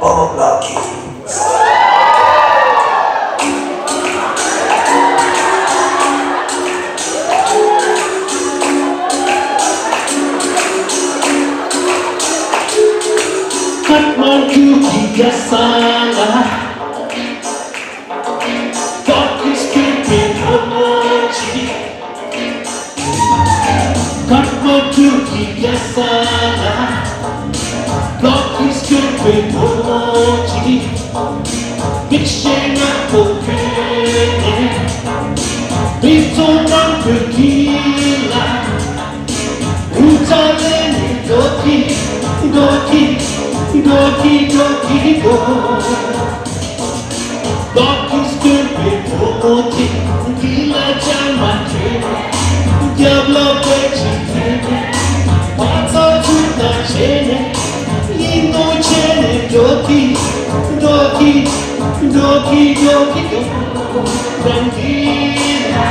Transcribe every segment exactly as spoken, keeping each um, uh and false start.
Oh, lucky. Kathmandu ki gasala, Pakistan pe pomochi. Kathmandu ki gasala, Block is good with Momochi. Mixing up for good. Beats on one good killer. Utaleni doki, doki, doki, doki, do. Doki stupid Momochi. Killer jam my kid. Diablo Bechi. Pata tuta chene. Indo chene doki, doki, doki, doki, doki. Bandira.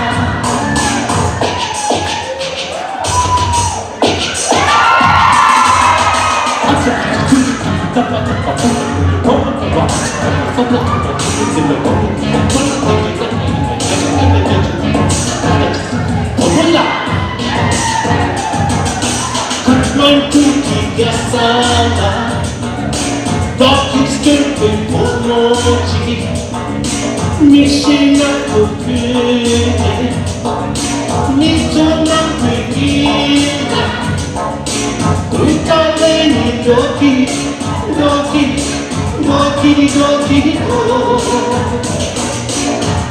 Mixing up the good, mix on up the good. Utaleni doki, doki, doki, doki, do.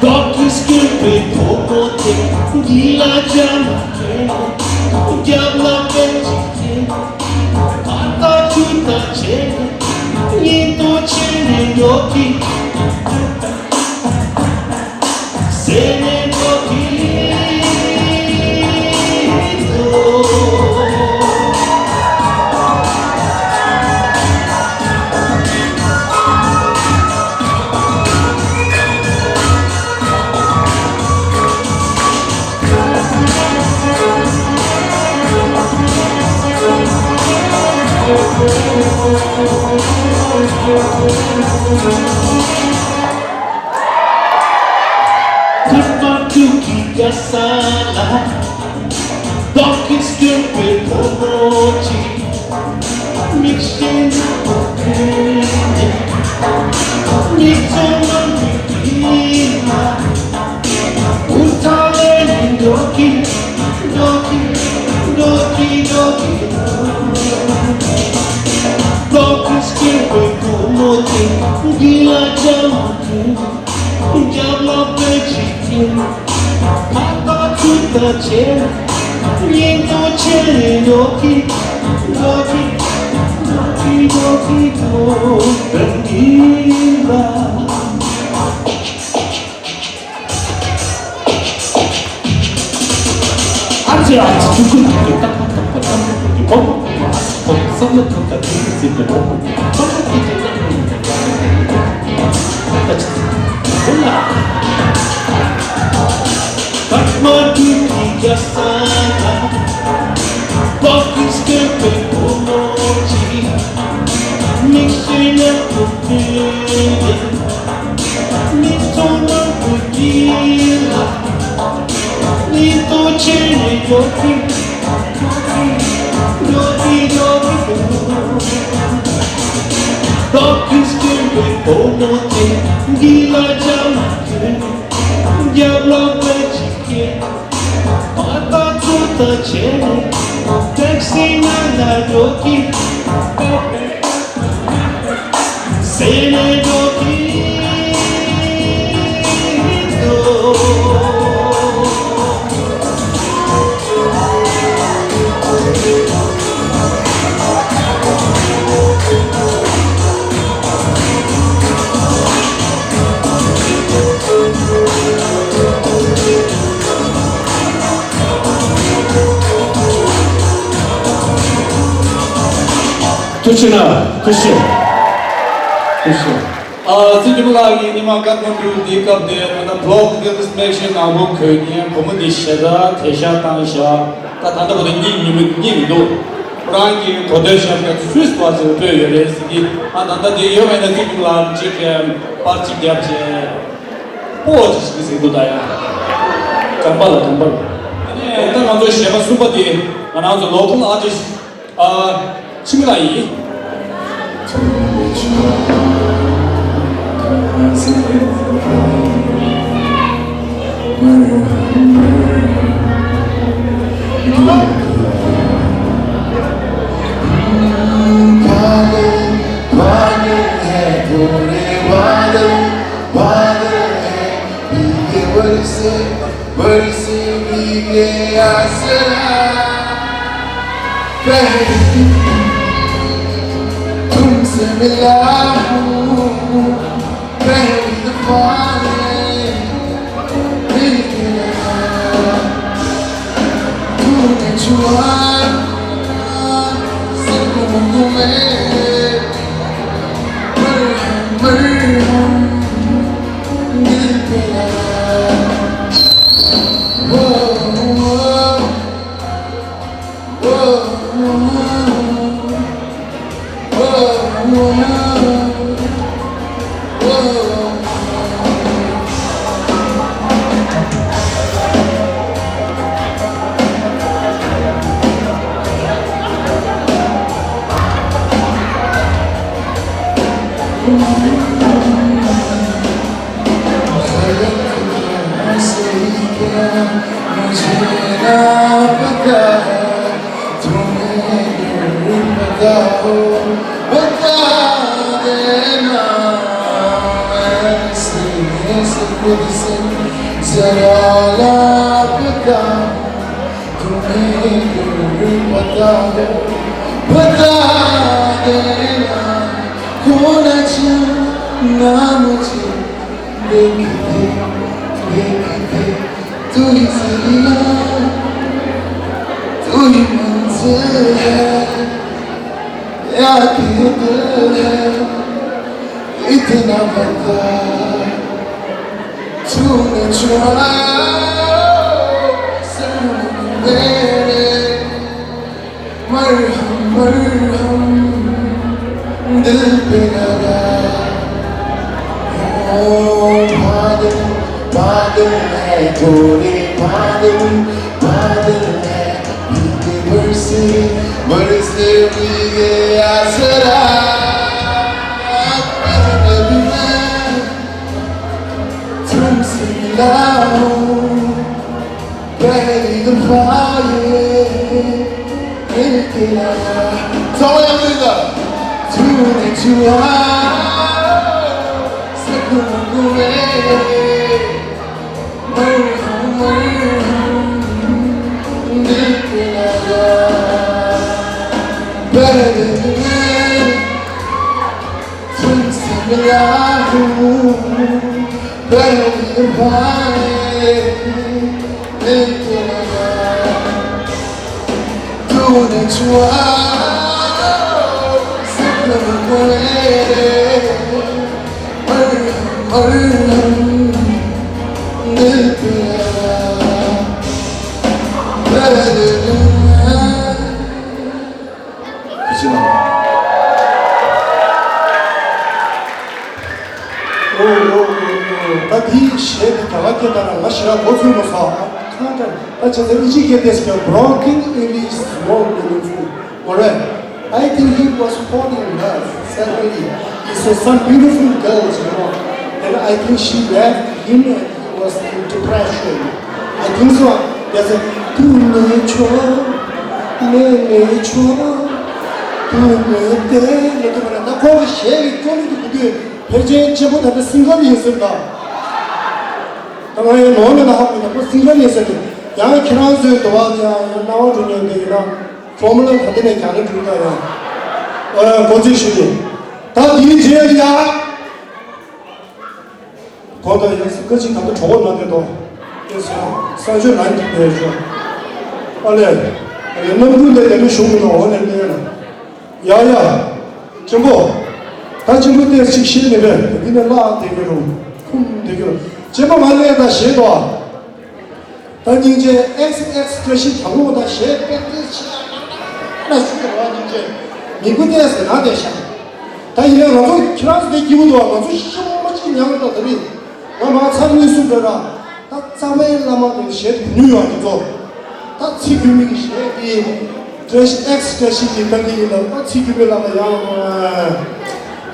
Doki stupid popote, gila jama, diabla pechite, pata chuta chene, yento chene doki. Kathmandu ki gasala, Pakistan pe pomochi, mixing up the mix on one with Utaleni doki, doki, doki, doki, doki. Doki stupid popote, gila jama. Jabla pechiti, pata chuta che, yento che doki, doki, doki, doki, do, bandira. Kathmandu ki gasala, Pakistan pe pomochi, mixing up the good. Mixing up the good. Nito chene doki, doki, doki, doki. Doki stupid popote, gila jama, diabla pechike. Pata chuta chene, taxi na na doki. Sene doki do. ཐུགས་རྗེ་གནང་། ཐུགས་རྗེ་ཆེ། ཐུགས་རྗེ་ཆེ། ཨ། སྲིད་སྐྱོང་ལགས་ཀྱིས་ཉི་མ་ཀ་ཐོན་འདུག་དེའི་སྐབས་དེ་ང་ད་བློག་དེ་སྨྲས་ཤིང་ནག་པོ་གོས་ཉན་བུ་མོ་དེ་ཞེ་དྲག་དེ་ཤ་བཏང་ཤག་ད་ད་ལྟ་བར་དུ་གཉིད་ཉི་མ་གཉིད་མི་འདུག་ཁོ་རང་གི་གོ་ཐོས་ཤར་ཀ་སུད་སི་པར་ཅིག་སྤྲོད་ཡོད་རེད་ཟེར་གི། ཨ་ད་ལྟ་དེ་ཡོད་མེད་ན་ཅིག་ལ་ཅིག་པར་ཅིག་བརྒྱབ་བྱས་སྤོ་ཅིག་ཟེར་གི་འདུག་ད་ཡ། ཀྲང་པ་ལ་ཀྲང་པ་ལ། ཨ་ནི་ད་ང་ཚོའི་གཞས་པ་གསུམ་པ་དེ་ང་རང་ཚོ་ལོ་ཀལ་ཨར་ཊིསི་ཨ་འཆི་མེད་ལགས་ཡིན། तुमसे मिला हूँ पहली दफा, ये मिल गया। तूने छुआ जख्मों को मेरे, मरहम, मरहम दिल पे लगा। वो, वो, वो, वो, वो। मुझे ना पता तुम्हें यूं बताओ, बता देना। मैं ऐसे, ऐसे खुद से जरा लापता हूँ, तुम्हें यूं बताओ, बता देना। खोना चाहना मुझे देखते, देखते। तू ही जरिया, तू ही मंजिल है, या कि दिल है इतना बड़ा। तूने छुआ सनम मेरे, मरहम, मरहम दिल पे लगा। ओ बादल, बादल है थोड़े, बादल, बादल है, भीगे बरसे, बरसे भीगे आसरा। अब मैं तुमसे मिला हूँ पहली दफा, ये दिल के लगा। It's all I ever got. तूने छुआ जख्मों को मेरे, मरहम, मरहम दिल पे लगा। पहले मैं तुमसे मिला हूँ, पहली दफा ये दिल के लगा। तूने छुआ जख्म मेरे, मरहम, मरहम दिल पे लगा। पहले मैं ད་དེའི་གཞས་དེ་རྒྱ་གར་སྐད་ལྟར་ང་ཞེ་དྲག་མགོ་ཚོས་མ་སོང་། ད་བྱས་ཙང་ཨིན་ཇི་སྐད་དེ་ཟེར། Broken English is more meaningful. Alright. I think he was falling in love suddenly. He saw some beautiful girls, you know. And I think she left him and he was in depression. I think so. That's a, དུ་མེད་ཆོག་མེད་མེད་ཆོག་དུ་མེད་དེ་ལ་དུ་མ་ན་ད་ཁོ་གི་གཞས་ཀྱི་ཀྲོ་ལི་དུ་གུ་དུས་ཕལ་ཆེར་ཆེན་པོ་ད་ལྟ་སིང་གར་ཡིན་ཟེར་ད། ད་ང་ཡང་ནོར་མེད་ན་ཧ་གོ་ཡིན་ད་ཁོ་སིང་གར་ཡིན་ཟེར་ཏེ། ཡང་ཁྱེད་རང་ཚོའི་འདུ་བ་དེ་ཡང་ཡང་སྣང་བ་འགྲོ་མྱོང་དེ་ཡིན་ན། ཕོར་མུ་ལ་ད་ལྟ་ནས་རྒྱག་ནས་འགྲོ་ད་ཡང་། ཨོ་ཡང་གོ་ཚིག་ཞུ་ཡིན། ད་དེའི་རྗེས་ལ་ཡང་། གོ་ད་ཡང་སི་ཀ་ཅིག་ད་ལྟ་གྲོགས་པོ་ན་དེ་དོ། ཡང་སི་ཡང་ས་ཆོད་ན་འདི་བས་ཤོ། ཨ་ལས། ཨ་ལས་རྣམ་ཀུན་ལས་དེ་འདྲ་བྱུང་མི་འདུག་འོ་ནས་གནས་ན། ཡ་ཡ། གཅེན་པོ། ད་གཅེན་པོ་ཏོག་ཙམ་ཅིག་བཤད་ནས་པས་འདི་ནས་བརླག་བསྡད་ཀྱི་རུང་ཁུམ་བསྡད་ཀྱི་རུང་། གཅེན་པོ་མ་གནས་ད་བཞེས་དོ། ད་སྙིང་རྗེ་ཨེགས་ཨེགས་བཀྲ་ཤིས་གྱང་ངོ་ད་བཞེས་པས་ཏོག་ཙམ་ཅིག་ཡ། ན་ཞུ་གི་རེད་བ། སྙིང་རྗེ་མི་དགོས་ཏེ་ཟེར་ན་བསྡད་ཤག་ད་ཡིན་ན་ང་ཚོ་ཁྱེད་རང་ཚོ་དེ་སྐྱིད་པོ་འདུག་བ། ང་ཚོ་ཤི་མ་ཅིག་ཉམས་ལ་ད་རེད། ང་མ་ཚར་གཉིས་གསུམ་འགྲོ་ར། ད་རྩ་བའི་བླ་མ་དེ་གཞས་དེ་ཉུང་ཡོང་གི་ཚོ། ད་ཚིག་རྒྱུ་མི་གི་གཞས་དེ་བཀྲ་ཤིས་ཨེག་སི་བཀྲ་ཤིས་ཀྱི་བཀའ་འགྱུར་ཡིན་ལ། ད་ཚིག་རྒྱུ་མི་བླ་མ་ཡང་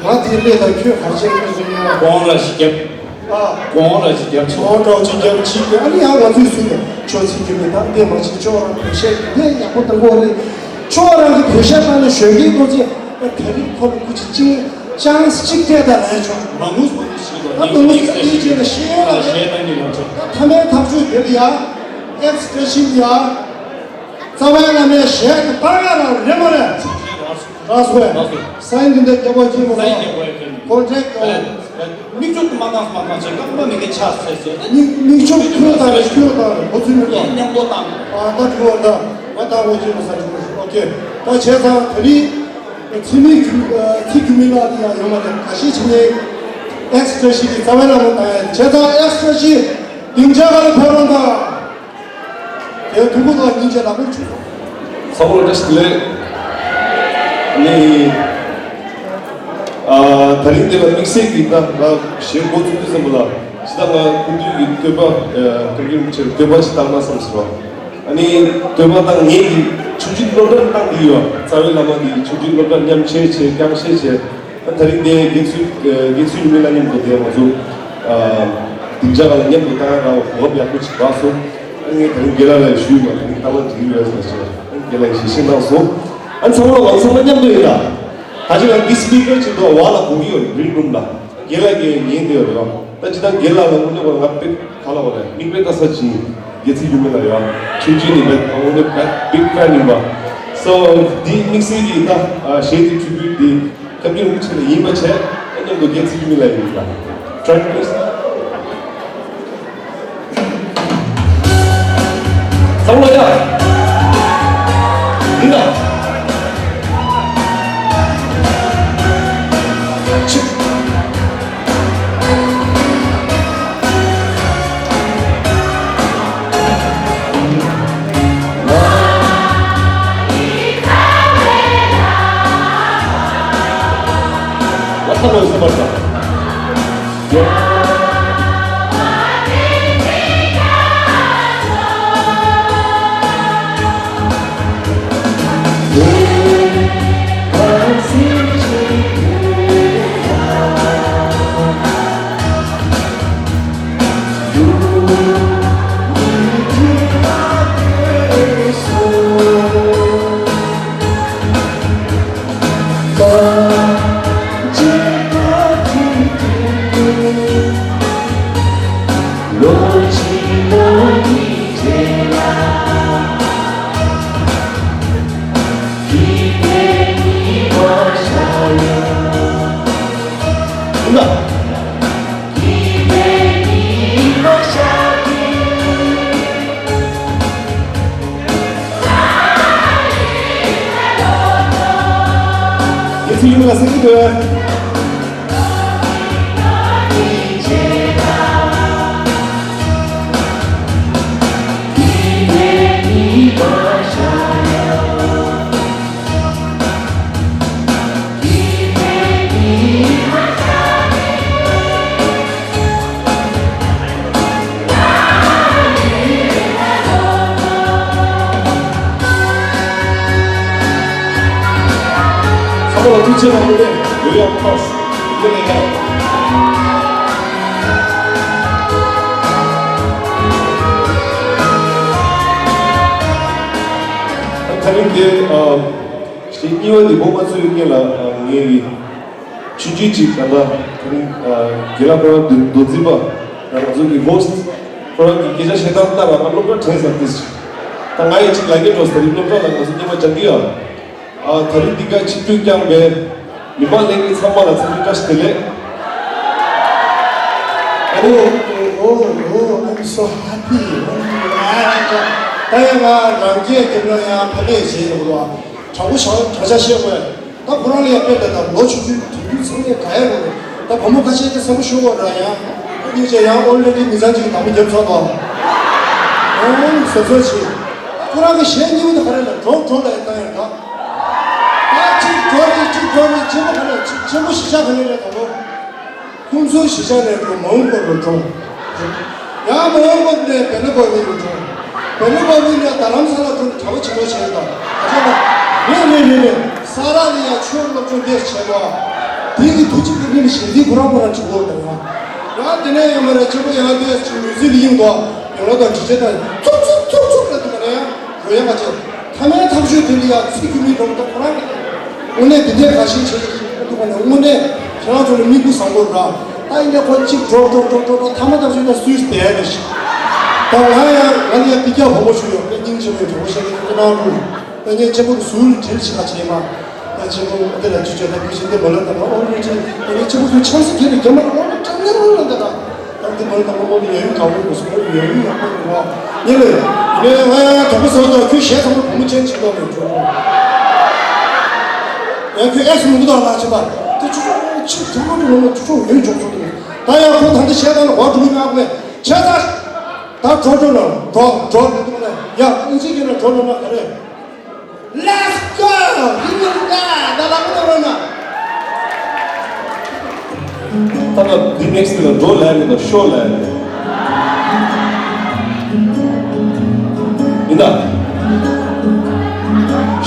ང་དེ་ལས་ད་ཁྱོད་ག་ཆེ་ཁྱོད་ཟེར་ཡོང་། གོང་ར་ཞིག་རྒྱབ། ཨ། གོང་ར་ཞིག་རྒྱབ་ཆོག་གོང་ར་ཞིག་རྒྱབ་ཆིག་གི་ཨ་ནི་ཡང་ང་ཚོས་སུ་ཡང་ཁྱོད་ཚིག་རྒྱུ་མི་ད་འདི་མ་ཞིག་ཁྱོད་རང་བོད་གཞས་དེ་ཡག་པོ་དང་གོ་རེད། ཁྱོད་རང་གི་བོད་གཞས་བཏང་ནས་གཞོན་སྐྱེས་ཐོག་ཅིག་ད་དེ་རིང་ཁོ་ལ་ཁུ་ཅིག་ཅིང་ཅང་སི་ཅིག་སྤྲད་ད་ལས་ཆོག་མ་ངུས་པ་ནི་ཞིག་ད་མ་ངུས་པ་ནི་ཅིག་ལ་ཤེས་ཡོད་ལ་ཞེས་ད་ནི་ལ་ཆོག་ད་མཐའ་མའི་ཐག་གཅོད་དེ་ལ་ཡ་ཨེག་སི་བཀྲ་ཤིས་ཡ་རྩ་བའི་བླ་མའི་གཞས་དེ་བཏང་ཡ་རང་རེད་མ་རེད། རག་སོང་བས། རག་སོང་། སའིན་འདི་འདྲ་རྒྱབ་པ་ཅིག་མ་སའིན་རྒྱབ་པ་ཡོད་མཁན། ཀོན་ཊེག་ཨོ། མིག་ཆུ་དུ་མ་བཏང་མ་བཏང་ཅིག་རྐང་པ་མི་གི་ཆ་ཟེར་ཟེར་ད། མིག་མིག་ཆུ་ཁྱོད་བཏང་རེད། ཁྱོད་བཏང་རེད། ཁོ་ཚོས་མི་བཏང་། མཉམ་པོ་བཏང་། ཨ་ད་ཁྱོད་བཏང་། ང་བཏང་འོ་ཅིག་མ་ས་ཅིག་ཨོ་ཁེ། ད་བྱས་ཙང་དེ་རིང་ཚིག་མི་རྒྱུ་ཚིག་རྒྱུ་མི་ལ་དེ་ཡང་ཡོང་མ་རེད། ག་ཤེད་ཕྱི་ཉིན་ཨེག་སི་བཀྲ་ཤིས་ཀྱི་རྩ་བའི་བླ་མ་བཏང་ཡ་བྱས་ཙང་ཨེག་སི་བཀྲ་ཤིས་སྡིངས་ཆ་ག་ལ་ཕེབས་རོགས་གནང་། དེ་ཕྲུ་གུ་དང་སྙིང་རྗེ་ལ་ཕུགས་ཆུ། ཚང་མར་བཀྲ་ཤིས་བདེ་ལེགས། ནི། ཨ། ད་རིང་འདི་ལ་དམིགས་བསལ་གྱི་ད་ང་གཞས་འགོ་བཙུགས་དུས་ཙམ་པ་ལ་ཇི་ལྟར་ང་སྐུ་མདུན་གྱི་བསྟོད་པ། ཨ། སྐུ་མདུན་ཆེད་བསྟོད་པ་ཅིག་བཏང་ན་བསམ་སོང་། ཨ་ནི་བསྟོད་པ་བཏང་ངེད་ཀྱི་ཆུང་ཆུང་སློབ་གྲྭར་བཏང་གི་ཡོད། རྩ་བའི་བླ་མ་འདི་ཆུང་ཆུང་སློབ་གྲྭར་མཉམ་ཆས་བྱས་རྐྱང་གཞས་བྱས། ད་ད་རིང་འདི་དགེ་ཚུལ་དགེ་ཚུལ་ཉི་མ་ལ་མཉམ་དུ་དེ་ང་ཚོ་སྡིངས་ཆ་སྒང་ལ་མཉམ་དུ་བཏང་ཡ་རང་གོ་སྐབས་ཡག་པོ་ཅིག་རག་སོང་། ཨ་ནི་ད་རིང་རྒན་ལགས་ལ་ཞུས་པ་ད་རིང་གཏམ་ལ་འགྲིག་ཡོད་ཟེར་ཞེས་རྒན་ལགས་ཞལ་བཞེས་གནང་སོང་། ཨ་ཚང་མ་ལ་ཚང་མ་མཉམ་དུ་ཡིན་ད། ད་ཅི་ལ་འདི་སི་པི་ཀར་ཅིག་འདུག་བ་ལ་གོ་གི་ཡོད་རེད། གྲིན་རུམ་ལ་རྒན་ལགས་ཀྱིས་ཉན་བསྡད་ཡོད་རེད་བ། ད་ཅི་ད་རྒན་ལགས་ལ་དངོས་གནས་ཁོ་ང་དཔེ་ག་ལ་བ་རེད། མིག་དཔེ་ལྟ་ས་ཅིག་ཡིན། དགེ་ཚུལ་ཉི་མ་ལ་ཡ་ཆུང་ཆུང་ནས་དཔེ་དངོས་གནས་དཔེ་བིག་ཕེན་ཡིན་པ། སོ་འདི་དམིགས་བསལ་གྱི་ད་གཞས་འདི་ཕྲུ་གུ་འདི། སྐབས་རིང་མི་ཆེ་ལ་ཡིན་པ་བྱས་ཨ་མཉམ་དུ་རྒྱལ་སྲིད་ཀྱི་མི་ལ་ཡིན་ལ། Track please. ཚང་མ་ཡ། ཡིན་ལ། ཆི། ཚང་མ་ལ་ཐུགས་རྗེ་གནང་། ཡོད་ཡག་པོ་བཏང་སོང་། ཡིན་ལས་ཡག་ད་ད་རིང་འདི་ཨ། ཞེས་གཉིས་པ་འདི་འགོ་མ་ཚུགས་སྔོན་ལ་ངའི་ཆུང་ཆུང་ཅིག་ད་ལྟ་དེ་རིང་རྒན་ལགས་ཁོ་རང་མདོ་མདོ་འཛིན་པ་ང་ཚོ་གི་ཧོ་སི་ཊི་ཁོ་རང་གི་སྐད་ཆ་བཤད་སྟངས་ལྟ་ར་ང་སློབ་གྲྭ་དྲན་ས་ཏིས་ཅིག་ད་ང་ཡི་ཅིག་ལ་རྒྱ་འགྲོ་ས་དེ་རིང་སློབ་གྲྭ་ལ་ང་ཚོ་སྙེ་མ་སྦྱང་གི་ཡོད། ཨ་ད་རིང་འདི་ག་ཆིབས་བསྒྱུར་བསྐྱངས་པའི་མི་མང་ལྷན་རྒྱས་ཚང་མ་ལ་འཚམས་འདྲི་བཀྲ་ཤིས་བདེ་ལེགས། Oh, oh, oh, I'm so happy. ད་ཡང་ང་རང་སྐད་རྒྱབ་ན་ཡང་ཕ་གིར་བྱེད་འདུག་ལ། དྲང་པོ་བྱ་དྲང་བྱ་བཤད་དགོས། ད་ཁོ་རང་ལ་ཡང་དཔེ་ལྟ་དང་ལོ་ཆུང་ཆུང་དུས་ཚོད་ཚང་མས་ག་ཡ་རེད། ད་བུ་མོ་ཁ་ཤས་ཀྱིས་བསམ་བློ་ཤོར་བ་ར་ཡང་སྙིང་རྗེ་ཡང་ཨོལ་རེ་ཌི་མི་ཚང་གཅིག་གིས་དང་པོ་བརྒྱབ་ཚར་དོ། ཨོ་ཟེར་ཚོད་བྱེད། ཁོ་རང་གི་གཞས་རྙིང་པ་དེ་ག་རེ་ལ་གྲོགས་གྲོགས་ལ་ཡང་བཏང་ཡང་འདྲ། ཤ་ག་ནས་རེད་དང་པོ། ཁོང་ཚོའི་གཞིས་ཆགས་ནས་འགྲོ་མོན་གྷོ་རུ་འགྲོ། ཡང་མོན་གྷོ་ནས་བེ་ལ་ཀོ་ཝི་རུ་འགྲོ། བེ་ལ་ཀོ་ཝི་ནས་རྡ་རམ་ས་ལ་འགྲོ་གྲྭ་པ་བྱེད་རོགས་བྱས་དང་། ཨ་ཅག་ལ། རེད་རེད་རེད་རེད། ས་ར་ལ་ཡང་ཆོས་སློབ་སྦྱོང་འདིར་བྱས་པ། དེ་གི་དུས་ཚོད་དེ་ནི་ཞལ་འདེབས་ཁོ་རང་ཁོ་རང་བྱེད་དགོས་དང་ཡང་། ཡང་དེ་ནས་ཡང་མ་རེད་ཆེན་པོ་ཡང་དེ་ཅིག་མི་ཚེ་ལ་ཡིན་དོ། ཡོང་ལ་དང་འདྲི་བྱེད་དང་ཚུགས་ཚུགས་ཚུགས་ཚུགས་ལ་དུ་མ་རེད་ཡང་རོ་ཡང་མ་བྱེད། ཐ་མའི་ཐག་གཅོད་དེ་ལ་ཡང་ཚིག་རྒྱུ་མི་འགྲོ་མ་ཐག་ཁོ་རང་གི། དངོས་གནས་འདི་འདྲའི་དགའ་ཞེན་བྱེད་ཀྱི་ཞིག་འདུག་ག་ནས་དངོས་གནས་ཁྱེད་རང་ཚོ་ལ་མིག་དཔེ་བཟང་པོ་ར། ད་ཡིན་ནས་ཁོ་གཅིག་འགྲོ་འགྲོ་འགྲོ་འགྲོ་འགྲོ་ཐ་མ་ཐག་ཆོད་ན་སུས་བསྡད་ནས་ཤི། ད་ང་ཡང་ང་ལ་ཡང་འདི་རྒྱ་བོ་མོ་ཞུ་ཡོད་པས་སྙིང་རྗེ་མོའི་གྲོགས་པོ་ཤ་ཁྱེད་ཚོ་ནང་འགྲོ། ད་ངས་གཅིག་པུ་ཟུར་དྲིལ་ཞིག་ཁ་བྱེད་མ། ད་གཅིག་པུ་འདི་ལ་ཅི་བྱོས་ད་ཁུ་ཤི་འདི་མ་ལ་ད་ང་ཨོ་རི་ཅི་ད་ངས་གཅིག་པུ་ཁུ་ཆང་སི་ཁྱེད་ལ་རྒྱ་མ་ལ་ཨོ་རི་ཀྲང་ནེ་ལ་ད་ད། ད་འདི་མ་ལ་ད་ང་ཨོ་རི་ཡ་ཡུལ་ག་བོ་མོ་སུ་ཨོ་རི་ཡ་ཡུལ་ཡག་པོ་ཡོད་བ། ངས་ལ་ངས་ང་ཡང་དོགས་པ་ཟ་བ་ད་ཁུ་ཞེ་ཚང་མ་བུ་མོ་ཅན་ཅིག་ལོག་ནས་འགྲོ། ཡང་ཁྱོད་ཨེ་སི་མི་གུ་དང་ལ་ཆེ་པ། དེ་ཆུ་ཆུ་ཆུ་ཆུ་ཆུ་ཆུ་ཆུ་ཡོད་འཇོག་ཚོད་དེ། ད་ཡང་ཁོ་ད་འདི་བཤད་སྟངས་ལ་གོ་འགྲོ་གི་མེད་ཨ་ཁོས་ཆེ་ས། ད་འགྲོ་འགྲོ་ན་འགྲོ་འགྲོ་མི་འདུག་ན་ཡ་ཨིན་ཇི་གི་ན་འགྲོ་འགྲོ་ན་ག་རེ། Let's go! ཡིན་ཡིན་ད་ད་ལ་མི་འདུག་ན། ད་ལྟ་འདི་ནེག་སི་ལ་འགྲོ་ལས་མི་འདུག་ཤོ་ལས་མི་འདུག་ཡིན་ད།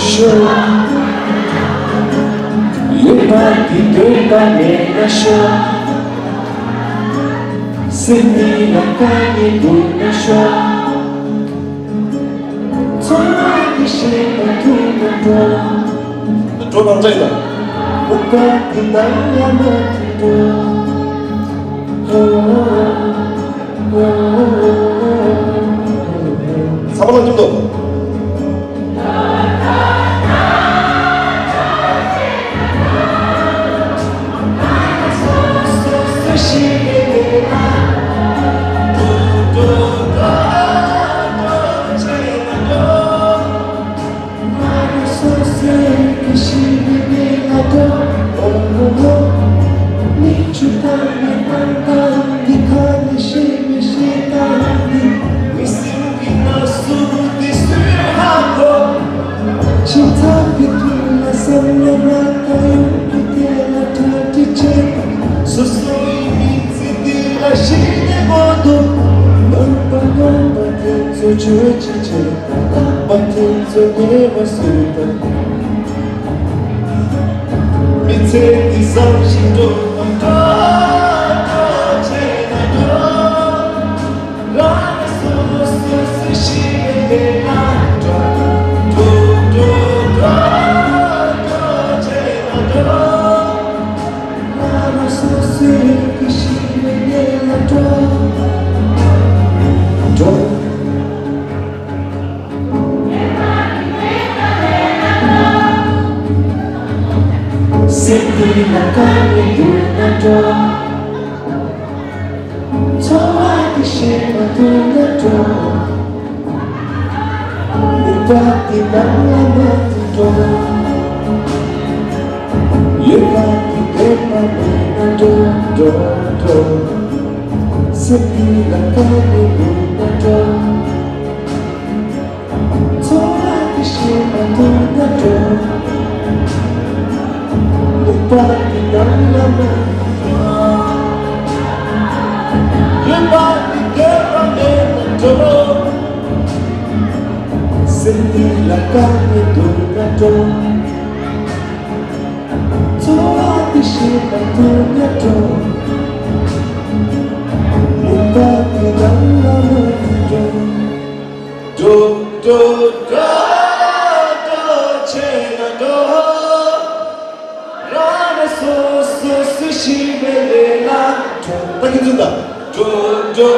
ཤོ། ཡོད་པ་འདི་འདོད་པ་མེད་ན་ཤོ། སེམས་ནི་ལ་དཀའ་ངལ་འདུག་ན་ཤོ། འཚོ་བ་འདི་ཤེས་པ་ཐུབ་ན་འགྲོ། འགྲོ་ནང་བྲལ་ཡིན་ད། ལུག་པ་འདི་ནང་ཡང་མ་ཐུབ་འགྲོ། ཚང་མ་ལ་མཉམ་དུ། སོ་སོའི་མི་ཚེ་འདི་ལ་ཤི་ནས་མ་གཏོགས། ནོར་བ་ངན་པ་དེ་ཚོ་ཆོས་ཅི་བྱེད། ལྷག་པ་དེ་ཚོ་ཉེས་པ་སུ་དང་། མི་ཚེ་འདི་བཟང་ཞིང་འགྲོ་བ་འགྲོ། འགྲོ་བྱས་ན་འགྲོ། རང་སོ་སོ་སུ་ཞིག་ལས་ན་འགྲོ། འགྲོ་འགྲོ་འགྲོ། འགྲོ་བྱས་ན་འགྲོ། འཚོ་བ་འདི་ཤེས་མ་ཐུབ་ན་འགྲོ། ལུག་པ་འདི་ནང་ལ་མ་འགྲོ། ཡོད་པ་འདི་འདོད་པ་མེད་ན་འགྲོ། འགྲོ་འགྲོ། སེམས་འདི་ལ་དཀའ་ངལ་འདུག་ན་འགྲོ། འཚོ་བ་འདི་ཤེས་མ་ཐུབ་ན་འགྲོ། ལུག་པ་འདི་ནང་ལ་མ་འགྲོ། ཡོད་པ་འདི་འདོད་པ་མེད་ན་འགྲོ། སེམས་འདི་ལ་དཀའ་ངལ་འདུག་ན་འགྲོ། འཚོ་བ་འདི་ཤེས་མ་ཐུབ་ན་འགྲོ། ལུག་པ་འདི་ནང་ལ་མ་འགྲོ། འགྲོ་འགྲོ་འགྲོ། འགྲོ་བྱས་ན་འགྲོ། རང་རང་སོ་སོ་སུ་ཞིག་བའི་ལས་ལ་འགྲོ། ད་ཁྱེད་ཚོ་ད། འགྲོ་འགྲོ།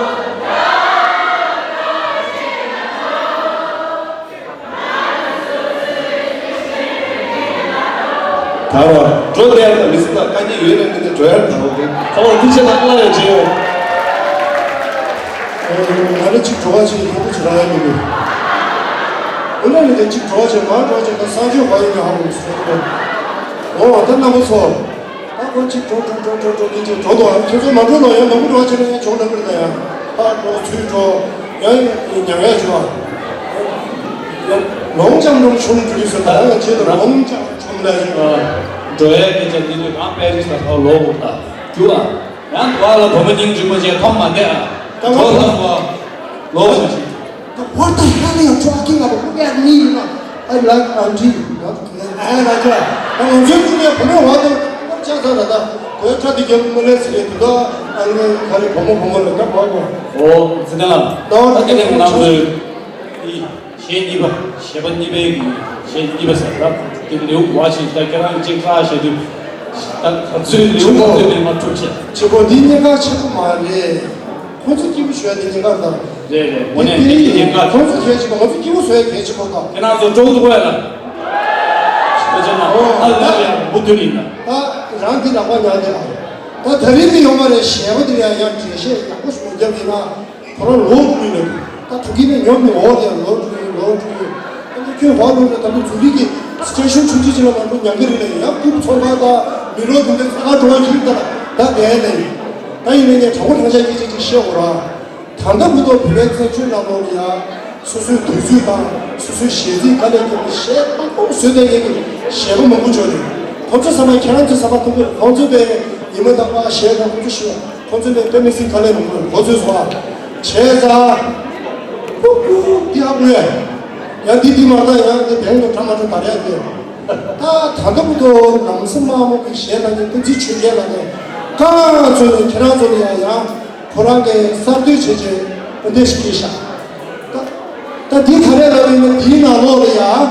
ད་རོ་འགྲོ་བསྡད་ན་མི་སྲིད་ད་དཀའ་ངལ་ཡོད་རེད་མི་འདུག་འགྲོ་ཡར་ད་རོ་དེ་ཁ་བ་འདི་ཆེ་ད་ཀླ་ཡང་བྱེད་ཡོད། ང་ནི་གཅིག་འགྲོ་བ་ཆེ་ཡོད་པོ་ཆེ་རང་ཡང་མི་འདུག་འོ་ན་ནི་གཅིག་འགྲོ་བ་ཆེ་མང་འགྲོ་བ་ཆེ་ད་སངས་རྒྱས་བ་ཡིན་ན་ཧ་གོ་མི་སྲིད་འདུག་འོ་ད་རྣམ་པ་ཚོ། ད་ཁོ་གཅིག་འགྲོ་འགྲོ་འགྲོ་འགྲོ་འགྲོ་གིན་གཅིག་འགྲོ་འདུག་ཨ་ཁྱོད་ཚོ་མ་འགྲོ་ནོ་ཡང་མང་པོ་འགྲོ་བ་ཆེ་ན་ཡང་ཇོག་ལ་མིར་ད་ཡང་ཕར་འགྲོ་ཚུར་འགྲོ་ཡང་ཉང་ཡ་ཞུ་བ། ལོང་ཅང་རོང་ཆུང་འགྲོ་ཡོད་ས་ད་ཡང་ཆེད་དུ་ལོང་ཅང་ཆུང་ལ་ཡོད། འགྲོ་ཡས་སྐད་ཆ་འདི་ཚོ་གང་པེ་རི་སི་ལ་ཕར་ལོག་དགོས་ད་རྒྱུ་ཨ། ཡང་དུ་བ་ལ་བུ་མོ་སྙིང་རྗེ་མོ་ཅན་མཐོང་མ་བསྡད་ཨ། ད་འགྲོ་ད་བ་ལོག་ཞིག་ཞིག What the hell are you talking about? Look at me, you know. I like auntie, you know. ཨ་ལ་ཅོ། ང་ཚོའི་ཀུན་ནས་བུ་མོ་བ་དང་ཅག་ཚ་ལ་ད་གོས་ཁྲ་དེ་རྒྱབ་མོ་ལས་ཟེར་རེད་དུ་ད་ཨ་ནི་ག་རེ་བུ་མོ་བུ་མོ་ལ་ད་བ་གོ། ཨོ་ཙི་ན་ད་ད་དེ་ནས་ང་རང་ཚོའི་གཞས་གཉིས་པ་གཞས་པ་གཉིས་པའི་གི་གཞས་གཉིས་པ་ཟེར་ད་དེ་ལེའུ་བ་ཞིག་ད་ཁྱེད་རང་གཅིག་ཁ་ཞེས་དུས་ད་ང་ཚོའི་ལེའུ་ང་ཚོའི་ལེའུ་མ་གྲུབ་ཆེ། ཆེ་པོ་འདི་གཉིས་ཀ་ཆེ་པོ་མ་རེད། ཁོང་ཚོ་སྐྱིད་པོ་ཞོད་དེ་ཉེན་ཁ་དང་། རེད་རེད། དངོས་གནས་དེ་དེ་ཉེན་ཁ་ཁོང་ཚོ་གལ་ཆེ་གི་ང་ཚོ་སྐྱིད་པོ་བཟོ་ཡ་གལ་ཆེ་པོ་དང་། ཁྱེད་རང་ཚོ་ཀྲོང་ཏུ་ཀོ་ཡ་ལ། ཁྱེད་ཚོ་ན་ཨོ་ཨ་ལ་ཡ་འབུ་དུ་ཡིན་ན། ད་རང་གི་ལག་པ་ཉར་དེ་ཨ། ད་ད་རིང་གི་ཡོང་བ་རེད་ཞེ་པོ་དེ་ཡ་ཡ་འགྲེལ་བཤད་ཡག་པོ་ཞིག་མ་བརྒྱབ་ཡིན་ན་ཁོ་རང་ལོ་དྲུག་ཡིན་ནས་ད་ཕྲུ་གུ་ནས་ཉོབ་ནས་འོ་དེ་ལོ་དྲུག་ཡིན་ལོ་དྲུག་ཡིན། ཨ་ནི་ཁྱོད་བ་ལོ་ནས་ད་ལོ་ཛུ་རི་གི་སི་ཊེ་ཤོན་ཆུང་ཆུང་ཅིག་ལ་མ་འགྲོ་ཉང་གི་རི་ལ་ཡ་ཀུབ་ཚོང་ཁང་ད་མི་རོ་དུ་འདི་ཚ་ཁ་འགྲོ་བ་ཡིན་ད་ད་དེ་ནས་ཡིན། ད་ཡིན་ནའི་ངས་དྲང་པོ་དྲང་བཞག་སྐད་ཆ་ཅིག་བཤད་འོ་ར། ད་ལྟ་བར་དུ་བོད་པའི་བཙན་བྱོལ་ནང་ལོགས་ལ་ཡ་སོ་སོའི་དུས་ཚོད་དང་སོ་སོའི་གཞས་ཚིག་དཀའ་ལས་ཁྱེར་ནས་གཞས་མང་པོ་བཟོས་བསྡད་མཁན་གྱི་གཞས་པ་མང་པོ་བྱུང་རེད། ཁོང་ཚོ་ཚང་མ་ཁྱེད་རང་ཚོའི་ས་པ་མཐོན་པོས་ཁོང་ཚོའི་པའི་ཉི་མ་དང་པ་གཞས་དང་ཁོང་ཚོ་ཤི་བ་ཁོང་ཚོའི་པའི་དཔེ་མི་སྲིད་དཀའ་ལས་མང་པོ་གོ་ཚོད་སོང་བ་བྱས་ཙང་ཀུ་ཀུ་འདི་ཧ་གོ་ཡ། ཡ་འདི་འདི་མ་ད་ཡ་འདི་བན་དུ་གྲ་མ་གྲ་ད་རེད་དེ། ད་ད་ལྟ་བར་དུ་ལམ་སེང་དམར་མོ་གི་གཞས་ལ་ནི་ཏིག་ཙི་ཆོས་རྒྱལ་ལ་ནི་གང་ཚོད་ནས་ཁྱེད་རང་ཚོ་ལ་ཡང་ཡང་ཁོ་རང་གི་གསར་གཏོད་བྱེད་ཆེད་སྐུ་འདེབས་ཤིག་བྱས་ཤག་ད་ད་འདི་ག་རེ་ལབ་ཡིན་ན་འདིའི་ནང་ལོགས་ལ་ཡང་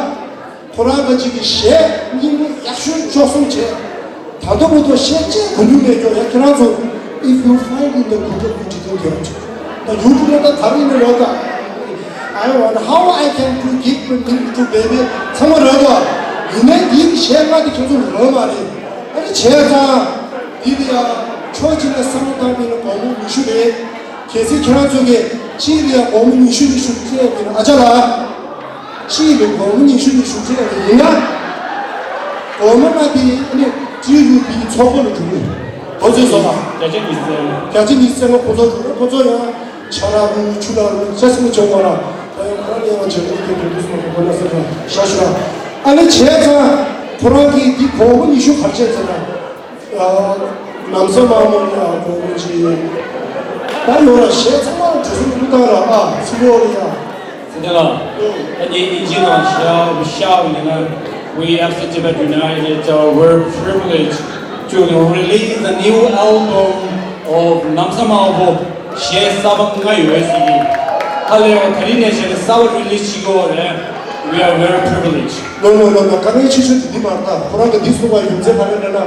ཁོ་རང་གི་ཅིག་གི་གཞས་སྙིང་པོ་ཡག་ཤོས་འཇོག་གསུམ་བྱས། ད་ལྟ་བར་དུ་གཞས་གཅིག་གོ་མྱོང་མེད་ཀྱང་ཡང་ཁྱེད་རང་ཚོ། If you find in the Google video, ད་ཡུ་ཊུབ་ལ་ད་ག་རེ་ཡིན་ན་རོགས་ད། I want how I can to give meaning to baby ཚང་མ་རོགས་ད། ཡིན་ནའི་འདིའི་གཞས་ལྔ་དེ་ཁྱེད་ཚོ་རོགས་མ་རེད། ཨ་ནི་བྱས་ཙང་འདི་ལ་ཡ་ཕྱོགས་གཅིག་ནས་བསམ་བློ་བཏང་མིན་ན་དགོང་མོ་ཉི་ཤུ་རེད། གལ་སྲིད་ཁྱེད་རང་ཚོ་གིས་གཅིག་ལ་ཡ་དགོང་མོ་ཉི་ཤུ་ཉི་ཤུ་བཙལ་མིན་ན་ཨ་ཅག་ལགས། གཅིག་ལ་སྒོར་མོ་ཉི་ཤུ་ཉི་ཤུ་སྤྲད་པ་ཡིན་ན། སྒོར་མོ་ལྔ་དེ་ནི་ཀྲི་ཡུ་པི་ཚོགས་པ་ལ་འགྲོ་གི། ཁོ་ཚོས་སོང་ང་། བརྒྱ་ཆ་ཉི་ཤུ་བཙལ་ན། བརྒྱ་ཆ་ཉི་ཤུ་བཙལ་ན་ཁོ་ཚོ་འགྲོ་ན་ཁོ་ཚོ་ཡང་ཆ་ར་རུ་ཆུ་ར་རུ་ཅ་སི་མོ་བྱོན་པ་ར། ད་ཡང་ཁོ་རང་ལས་ཡང་བྱེད་དགོས་ཀྱི་འདུག་སོང་ཁོ་ན་སེམས་ལ་ཤ་ཤུ་ར། ཨ་ནི་བྱས་ཙང་ཁོ་རང་གིས་འདི་སྒོར་མོ་ཉི་ཤུ་ག་རེ་བྱས་ཟེར་ན། ལམ་སེང་དམར་མོ་ལ་ཡང་གོ་བོ་ཅི། ད་ཡོད་ལ་གཞས་ཚང་མ་གྲུ་གཟིངས་ཀླུ་ཐང་ལ་ཨ་ཚི་ལོ་ལ་ཡང་། ཚི་ལོ་ལ། ཨ་ནི་ཨིན་ཇི་ནང་ཤ་ཤ་ཡིན་ན། We as the Tibet United are very privileged to release the new album of Namsa Mabo གཞས་གསར་པ་ལྔ་ཡོད་ཟེར་གི། ཧ་ལས་ཡང་དེ་རིང་ནས་བྱས་ནས་གསར་པ་རི་ལི་སི་བྱེད་ཀྱི་ཡོད་རེད། We are very privileged. ལོ་ལོ་ལོ་ལོ་དཀའ་ངལ་ཆེ་ཤོས་དེ་འདི་མ་རེད་ད། ཁོ་རང་གི་འདི་གསུངས་པ་ཡོད་ཚད་ག་རེ་རེད་ན།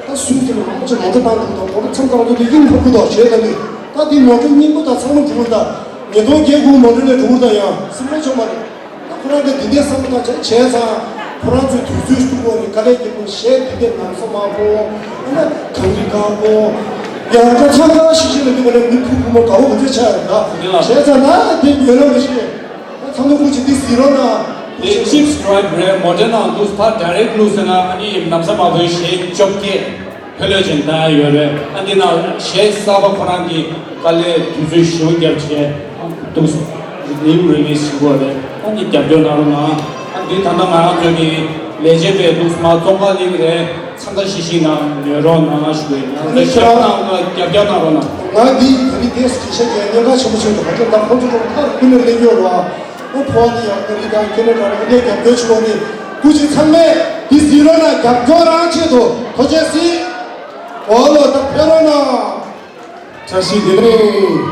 ད་སུས་ཀྱང་མང་ཆེ་མོ་ཊ་བཏང་འདུག་དང་གོ་ལ་མཚམས་བཏང་འདུག་དེ་ཡིན་ཕབ་དགོས་དང་ཞེས་ལབ་ནས། ད་དེ་མོ་ཊ་རྙིང་པོ་དང་ཚང་མ་འགྲོ་གི་རེད་ད། ཉིས་སྟོང་བརྒྱད་དགུ་མོ་ཊ་ལས་འགྲོ་གི་རེད་ད། ཡང་སེམས་ཁྲལ་ཆོག་མ་རེད། ད་ཁོ་རང་གིས་དེ་འདྲའི་བསམ་བློ་བཏང་བྱས་བྱས་ཙང་ཁོ་རང་ཚོའི་དུས་ཚོད་སྟུག་པོ་རེད། དཀའ་ལས་སྐྱིད་པོ་གཞས་དེ་འདྲའི་ལམ་སང་མང་པོ་ཨ་ན་གངས་རི་དཀར་པོ་ཡང་ད་ཚང་ཁ་ཤིག་ཤིག་ལ་འདི་ག་ལས་མི་ཕུ་ཕུ་མོ་དགའ་བོ་ག་ཚོད་ཆགས་ཡོད་ད། བྱས་ཙང་ན་དེ་ཉོས་ན་མི་ཤེས། ཚང་མ་ཀུ་ཅི་འདི་ཟེར་རོགས་གནང་། དེ་ཅིབ་སི་ཀྲའིབ་རེད། མོ་ཊ་ནང་འདུག་ཕར་ཌའི་རེག་ལུགས་ཟེར་ན་ཨ་ནི་ནམ་ས་མ་བོའི་གཞས་བཅོ་བརྒྱད་ཕེ་ལོས་ཅན་བཏང་ཡ་ཡོད་རེད། ཨ་འདི་ནང་གཞས་གསར་པ་ཁོ་རང་གི་དཀའ་ལས་དུས་ཚོད་ཞེ་པོ་བརྒྱབ་བྱས་འདུག་ནིའུ་རི་ལི་སི་བྱེད་དགོས་རེད། ཨ་ནི་རྒྱབ་སྐྱོར་གནང་རོགས་གནང་། ཨ་འདི་ད་ལྟ་ང་རང་ཚོ་གི་ལས་བྱེད་པས་འདུག་མ་ཙོང་ཁ་གླིང་རེད། འཚང་ཁ་ཤིག་ཤིག་ནང་ཉོས་རོགས་གནང་ཞུ་གི་ཡིན། ང་ཚོའི་ཞབས་ནང་ལ་རྒྱབ་སྐྱོར་གནང་རོགས་གནང་། ང་འདི་ད་རིང་དེ་སྐད་ཆ་བཤད་མཁན་གནད་འགག་ཆེན་པོ་ཆགས་འདུག་ཁ་ཆེ་ད་ཁོང་ཚོ་ཀྲོང་ཐག་རིང་ནས་སླེབས་ཡོད་རེད་བ། ཨོ་ཕོ་བ་ནི་ཡང་ཨ་མི་རི་ཀ་ཁེ་ན་ཌ་ལ་འདི་རྒྱབ་སྐྱོར་ཆེན་པོ་རེད། སྐུ་མཁྱེན་ཚང་མས་འདི་ཟིན་རོགས་གནང་། རྒྱབ་སྐྱོར་རང་ཆེད་དུ་ཐུགས་རྗེ་གཟིགས། འོ་ལོ་ད་ཕེབས་རོགས་གནང་། བཀྲ་ཤིས་བདེ་ལེགས།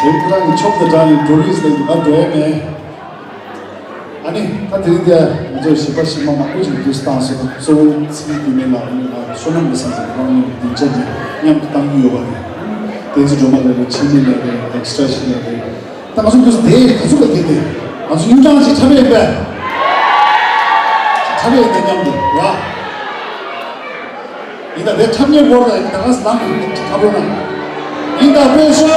དེ་ཁོ་རང་གི་ཕྱོགས་དེ་དྲངས་ནས་འགྲོ་རིས་ལ་ཡིན་ན་འགྲོ་ཡ་མེད། ཨ་ནི་ད་དེ་རིང་འདིར་ང་ཚོའི་གཞས་པ་གཞས་མ་མང་པོ་ཅིག་འདུས་སུ་བཏང་སོང་། གཙོ་བོ་ཚེ་རིང་སྐྱིད་མེད་ལགས་ཨ་ནི་ང་བསོད་ནམས་བློ་བཟང་ཟེར་ཁོང་གཉིས་ཀྱི་སྡིངས་ཆ་འདི་མཉམ་དུ་བཏང་གི་ཡོད་པ་རེད། བསྟན་འཛིན་སྒྲོལ་མ་ལགས་རེད། འཆི་མེད་ལགས་རེད། ཨེག་སི་ཊ་ཞིག་ལགས་རེད། ད་ང་ཚོ་འདུས་སུ་དེ་ག་ཚོད་ལ་བསྡད་དེ་ང་ཚོ་གཡུ་སྦྲང་ཅིག་འཁྲབ་ཡས་པས། འཁྲབ་ཡས་དེ་མཉམ་དུ་ཡ། ཡིན་ད་དེ་འཁྲབ་མཁན་བོར་ད་ཡིན་ད་ག་ས་ལམ་དུ་འཁྲབ་རོགས་གནང་། ཡིན་ད་དཔེ་ཤོག་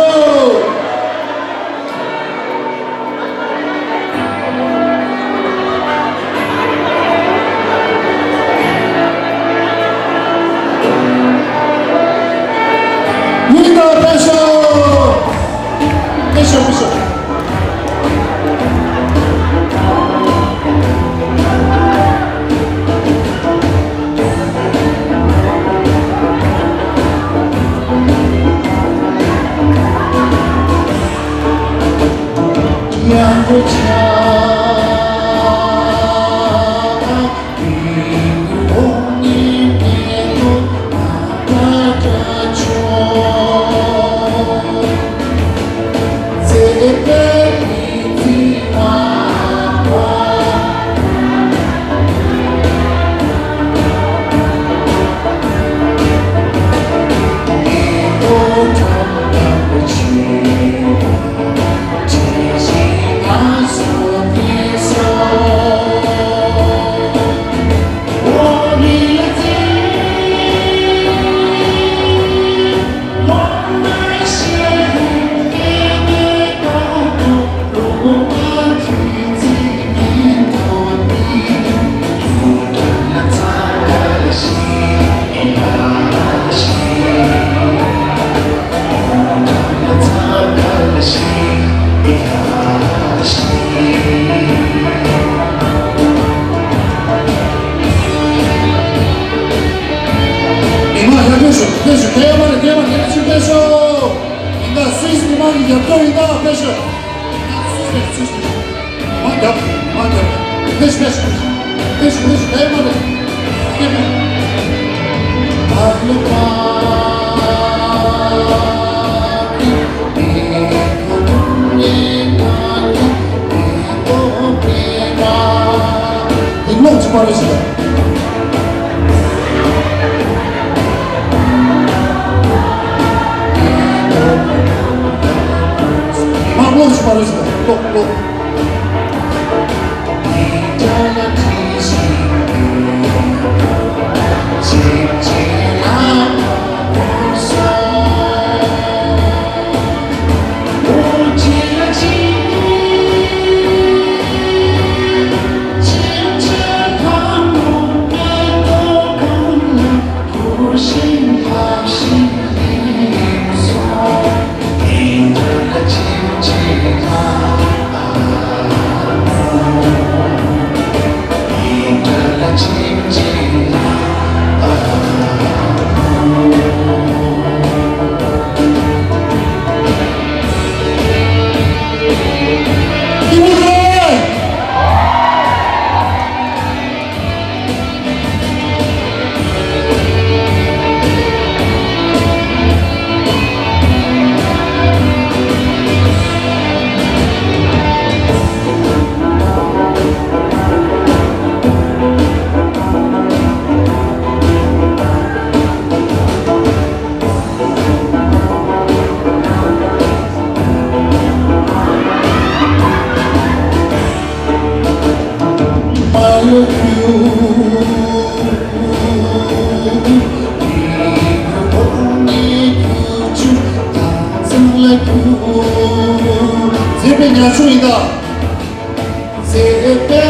ཡིན་ད་དཔེ་ཤོག་དཔེ་ཤོག་དཔེ་ཤོག་ཕེབས་ཤོག་སྐད་མ་རེད། སྐད་མ་རེད། ཕེབས་ཤོག་སྐད་ཤོག་ཡིན་ད། སུད་སི་མི་མང་གི་རྒྱབ་སྐྱོར་ཡིན་ད། ཕེབས་ཤོག་སུད་སི་ཕེབས། སུད་སི་ཕེབས། མ་རྒྱབ། མ་རྒྱབ། ཕེབས་ཤོག་ཕེབས་ཤོག་ཕེབས་ཤོག་ཕེབས་ཤོག་ཕེབས་ཤོག་སྐད་མ་རེད། སྐད་མ་རེད། ཡིག་ལོག་ཅིག་པར་རེ་ཞིག་དང་། མ་ལོག་ཅིག་པར་རེ་ཞིག་དང་། ལོག་ལོག་མཛེས་པའི་ཉ་ཆུང་ཡིན་ད། མཛེས་པའི།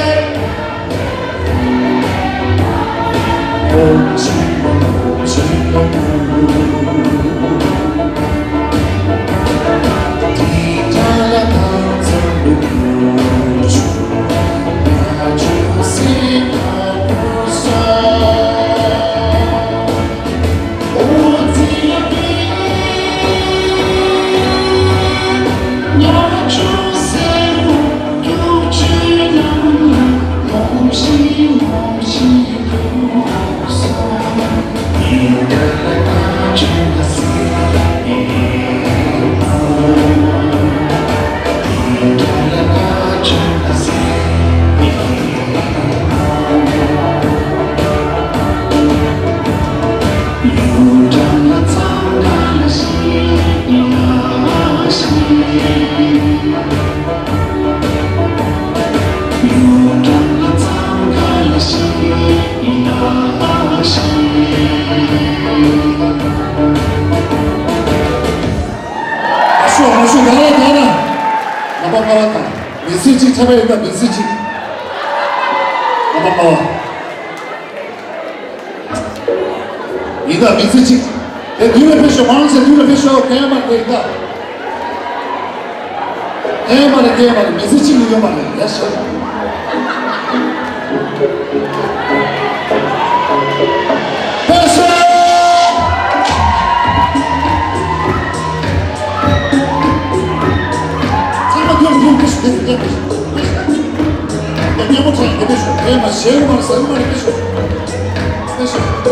ཨ་ཤོ་ཨ་ཤོ་ད་ར་ད་ར། ལ་པ་ཀ་བ་དང་། མི་ཚེ་གཅིག་ཆ་བའི་ཡིན་ད། མི་ཚེ་གཅིག་ལ་པ་ཀ་བ། ཡིན་ད། མི་ཚེ་གཅིག་དེ་དུས་ལ་ཕེབས་ཤོག་མང་ཆེ་དུས་ལ་ཕེབས་ཤོག་སྐད་མ་རེད། ཡིན་ད། སྐད་མ་རེད། སྐད་མ་རེད། མི་ཚེ་གཅིག་ལས་ཡོད་མ་རེད། ཡ་ཤོག་ཕེབས་ཤོག་ཚང་མ་དུས་ལ་ཕེབས་ཤོག་དེ་རེད། ཡ་སྙན་པོ་ཐོག་ཡིན་དེ་ཕེབས་ཤོག་སྐད་མ་ཞེ་གོ་མ་རེད། ཟ་གི་མ་རེད། ཕེབས་ཤོག་ཕེབས་ཤོག་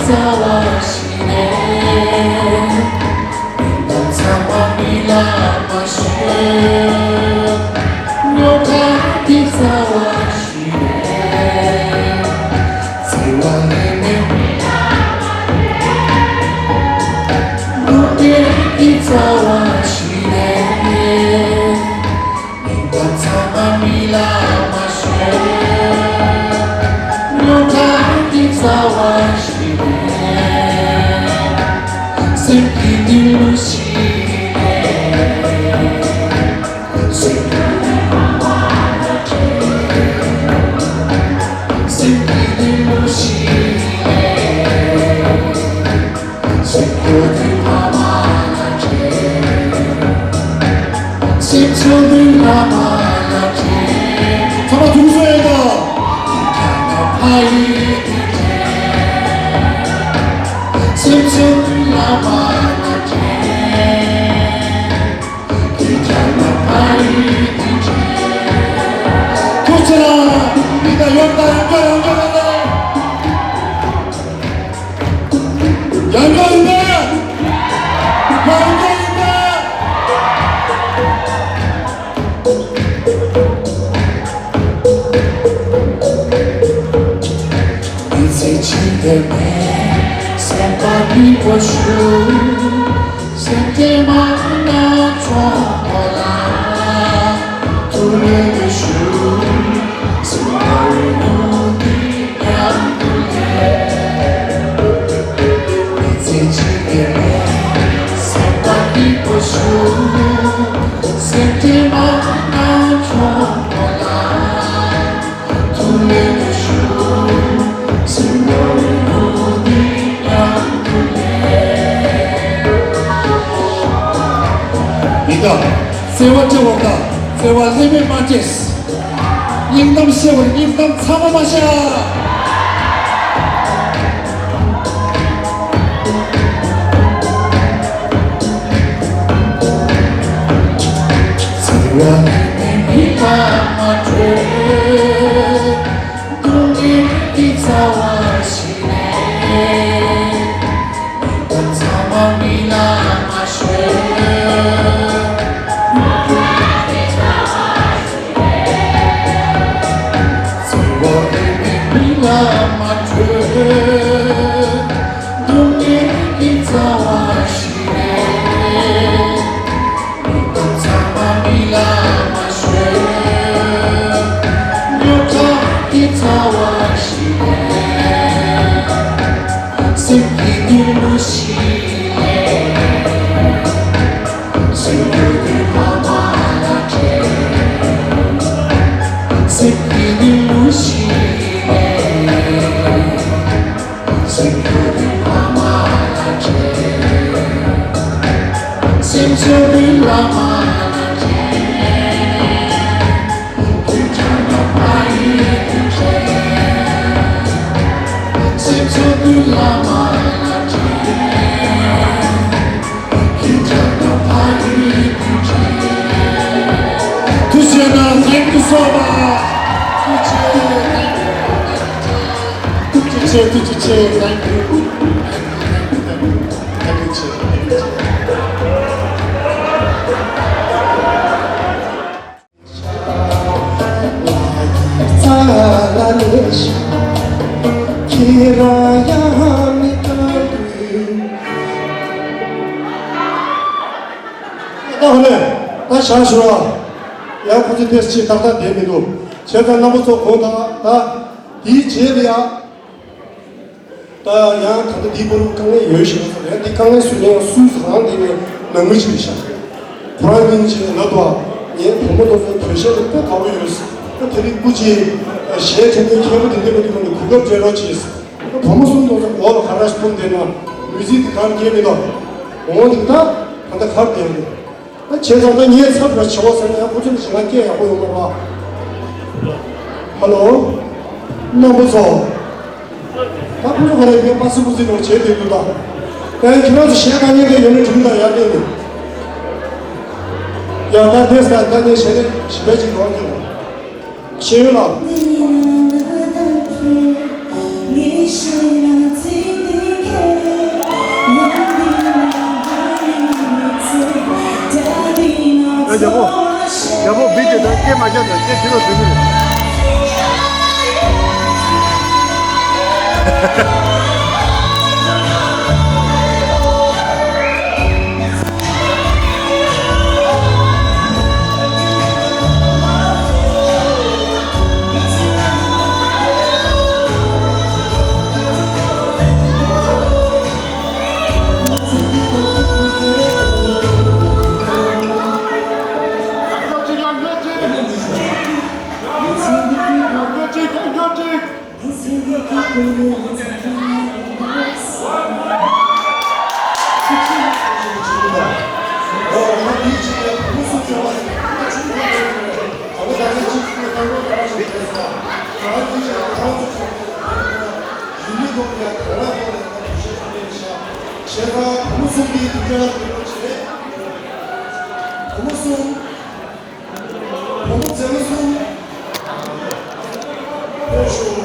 རྩ་བ་ཞིག་རེད། མི་འདི་ཚང་མ་མི་ལ་མ་ཤོད། ཉོ་ཁ་འདི་རྩ་བ་ཞིག་རེད། བརྩེ་བ་ལས་མེད། ལུས་འདི་རྩ་བ་ཞིག་རེད། མི་འདི་ཚང་མ་མི་ལ་མ་ཤོད། ཉོ་ཁ་འདི་རྩ་བ་ཞིག་རེད། སེམས་ཀྱི་འདི་ལུས་ཤིག་རེད། སེམས་ཀྱི་འདི་ལ་མ་ལ་བྲལ། སེམས་ཀྱི་འདི་ལུས་ཤིག་རེད། སེམས་ཀྱི་འདི་ལ་མ་ལ་བྲལ། སེམས་ཀྱི་འདི་ལ་མ་ལ་བྲལ། ཚང་མ་དུས་ཚོད་ཡིན་ད། སེམས་ཀྱི་འདི་ལ་མ་ལ་བྲལ། ཐུགས་རྗེ་ཆེ། མི་དང་ཡོད་དང་ཡང་བསྐྱར་ཡང་བསྐྱར་ཡང་བསྐྱར་ཡང་བསྐྱར་ཡིན་པས། ཡང་བསྐྱར་ཡིན་པས། མི་ཚེ་གཅིག་ལས་མེད། སེམས་པ་སྐྱིད་པོ་ཞུ། སེམས་ཅན་མ་ན་ཚོགས་པ་ལ་ཐུགས་ལས་ཞུ། སེམས་པ་རིང་པོ་འདི་མཉམ་དུ་ལས། མི་ཚེ་གཅིག་ལས་མེད། སེམས་པ་སྐྱིད་པོ་ཞུ། སེམས་ཅན་མ་ན་ཚོགས་པ་ལ། ཡིན་ད། བརྩེ་བ་བརྩེ་བ་དང་བརྩེ་བ་ལྷད་མེད་མ་བརྗེད། སྙིང་གཏམ་བཤད་པར་སྙིང་གཏམ་ཚང་མ་མ་བཤད། ཐུགས་རྗེ་གནང་། Thank you so much. ཐུགས་རྗེ་ཆེ། ཐུགས་རྗེ་ཆེ། Thank you. Thank you. Thank you. Thank you. Thank you. ད་ཧ་ལས། ད་བཞག་ཞུ་བ། ཡང་ཁོ་ཚོ་ཏེས་ཅི་ཏག་ཏག་བསྡད་མི་འདུག་བྱས་ཙང་རྣམ་པ་ཚོ་དགོངས་དག་ད་དེའི་རྗེས་ལ་ཡ། ད་ཡང་ད་ལྟ་འདིའི་བར་དུ་དཀའ་ངལ་ཡོད་ཞེས་པ་ཡང་འདི་དཀའ་ངལ་སུ་ལེན་སུ་ཟ་ཁང་འདི་ནས་ནང་མི་ཞིག་བཞག་ཁོ་རང་སྙིང་རྗེ་ལབ་དུས་ངའི་བུ་མོ་དེ་ཚོ་བོད་གཞས་དེ་དཔེ་དགའ་པོ་ཡོད། ད་དེ་རིང་སྐུ་མཁྱེན་གཞས་དྲན་པའི་མཁས་པ་དེ་འདྲ་མི་འདུག་གོ་ནས་གོ་སྐབས་སྤྲད་རོགས་གྱིས། ད་བུ་མོ་གསུམ་དེ་ཚོ་མགོ་ལ་ག་རེ་འཐོམས་བསྡད་ན་མི་ཚིག་དེ་གང་སྐྱེལ་མི་འདུག་འོང་དེ་ད་ད་ལྟ་གར་བསྡད་ཡོད། ད་བྱས་ཙང་ད་ངས་ཚབ་ར་བྱེད་བ་ཟེར་ན་ཡང་ཁོ་ཚོ་ནི་ཞེ་ན་སྐད་ཡག་པོ་ཡོང་མ་རེད་པ། ཧ་ལོ། རྣམ་པ་ཚོ། ད་ཁོ་ཚོ་ག་རེ་ཡོད་པ་སི་པུ་སི་རང་བྱེད་དེ་འདུག་ད། ད་ཁྱེད་རང་ཚོ་གཞས་གང་ཉན་གི་ཡོད་ན་དྲིན་དང་ཡར་བསྟན་ནས། ཡ་ད་དེ་ས་ད་ངས་གཞས་ནས་ཞིབ་པ་ཅིག་གོ་གི་ཡོད། ཤེས་ཡོད་ལ། རྒྱལ་པོ། རྒྱལ་པོ་བི་དེ་དང་སྐད་མ་རྒྱག་དང་སྐད་ཇི་ལྟར་འཛིན་གྱི་རེད། བྱས་ཙང་བུ་མོ་གསུམ་གྱི་དུས་ཆེན་ལ་འབྲེལ་བ་བྱས། བུ་མོ་གསུམ། བུ་མོ་མཛེས་མ་གསུམ། ཕེབས་ཤོག་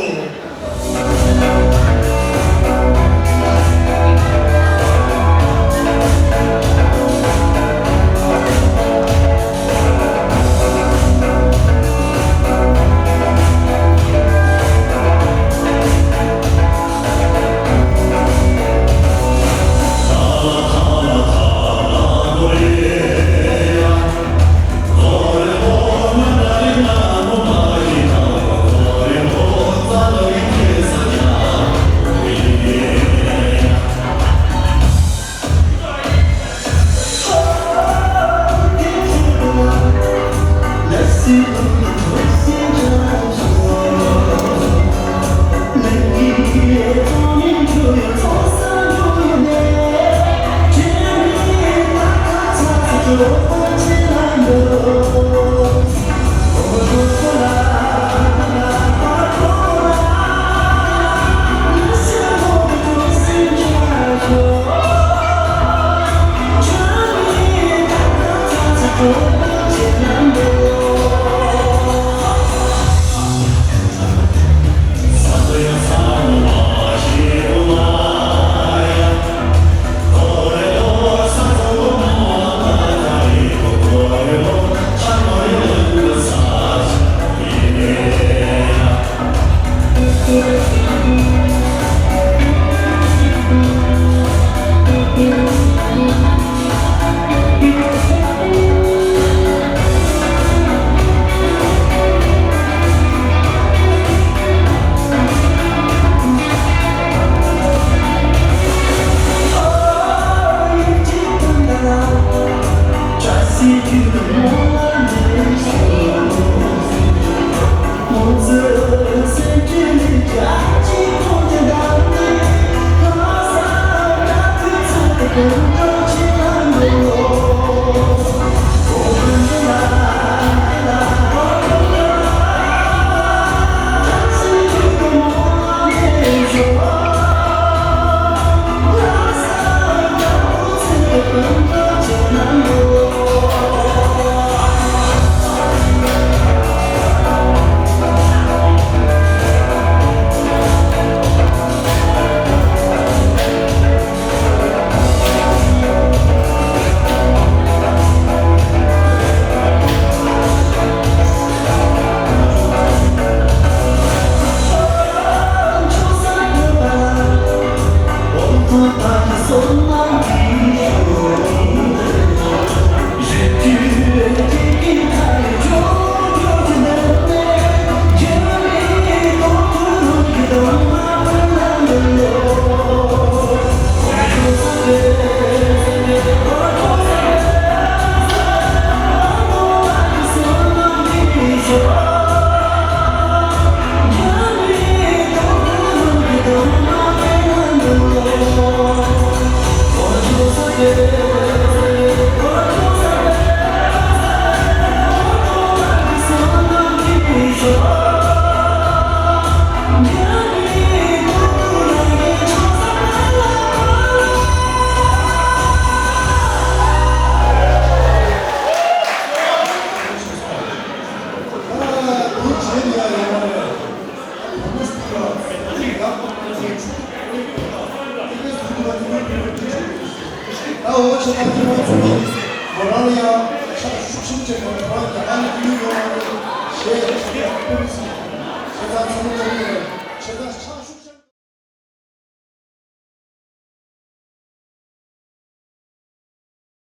ཤུགས་ཆེ་ནས་རང་རྒྱལ་ཁབ་ནས་ཡུལ་ཡོང་བ་རེད་ཞེས་ཆེ་བའི་དཔེ་མི་སྲིད་བྱས་ཙང་ཚང་མ་ཚོགས་ཡོད་རེད། བྱས་ཙང་ཆབ་